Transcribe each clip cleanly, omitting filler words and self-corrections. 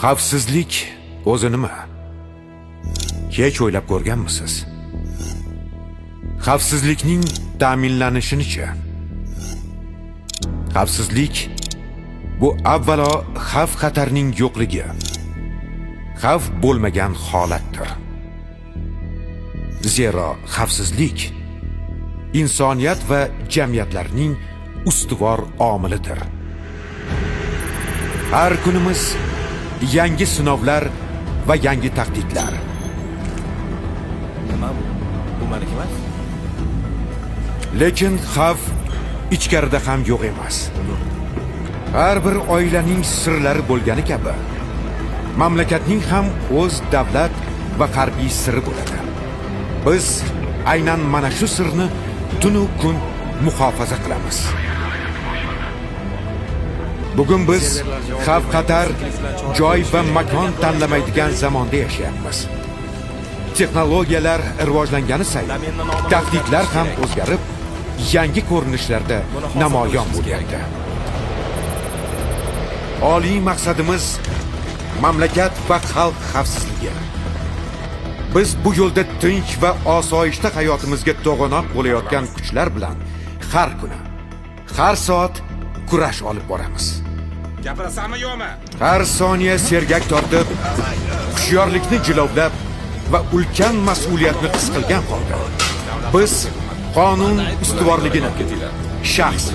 Xavfsizlik o'zi nima? Hech o'ylab ko'rganmisiz? Xavfsizlikning ta'minlanishini-chi? Xavfsizlik bu avvalo xavf-xatarning yo'qligi, xavf bo'lmagan holatdir. Zero xavfsizlik insoniyat va jamiyatlarning ustuvor omilidir. Har kunimiz yangi sinovlar va yangi tahdidlar. Nima bu? Bu meniki emas. Lekin xavf ichkarida ham yo'q emas. Har bir oilaning sirlari bo'lgani kabi, mamlakatning ham o'z davlat va harbiy siri bo'ladi. Biz aynan mana shu sirni tunu kun muhofaza qilamiz. Bugun biz xavf-xatar, joy va makon tanlamaydigan zamonda yashayapmiz. Texnologiyalar rivojlangani sayin tahdidlar ham o'zgarib, yangi ko'rinishlarda namoyon bo'lyapti. Oliy maqsadimiz mamlakat va xalq xavfsizligi. Biz bu yo'lda tinch va osoyishta hayotimizga to'g'anoq bo'layotgan kuchlar bilan har kuni, har soat kurash olib boramiz. Gapirasanmi, yo'qmi? Har soniya sergak tortib, hushyorlikni jilovlab va ulkan mas'uliyatni his qilgan holda biz qonun ustuvorligini, shaxs,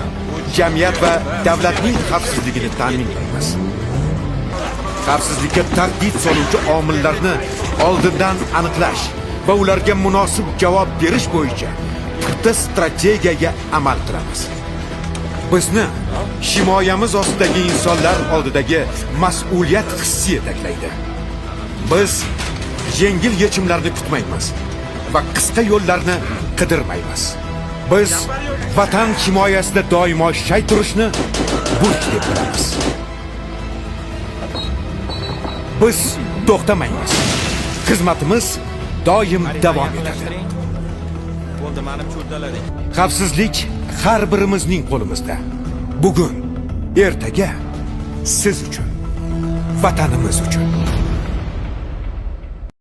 jamiyat va davlatning xavfsizligini ta'minlaymiz. Xavfsizlikka tahdid soluvchi omillarni oldindan aniqlash va ularga munosib javob berish bo'yicha puxta strategiyaga amal qilamiz. Bizni himoyamiz ostidagi insonlar oldidagi mas'uliyat hissi yetaklaydi. Biz yengil yechimlarni kutmaymiz va qisqa yo'llarni qidirmaymiz. Biz vatan himoyasida doimo shay turishni burch deb bilamiz. Biz to'xtamaymiz. Xizmatimiz doim davom etadi. Bo'ldi, manimcha uddalading. Xavfsizlik har birimizning qo'limizda. Bugun, ertaga siz uchun, vatanimiz uchun.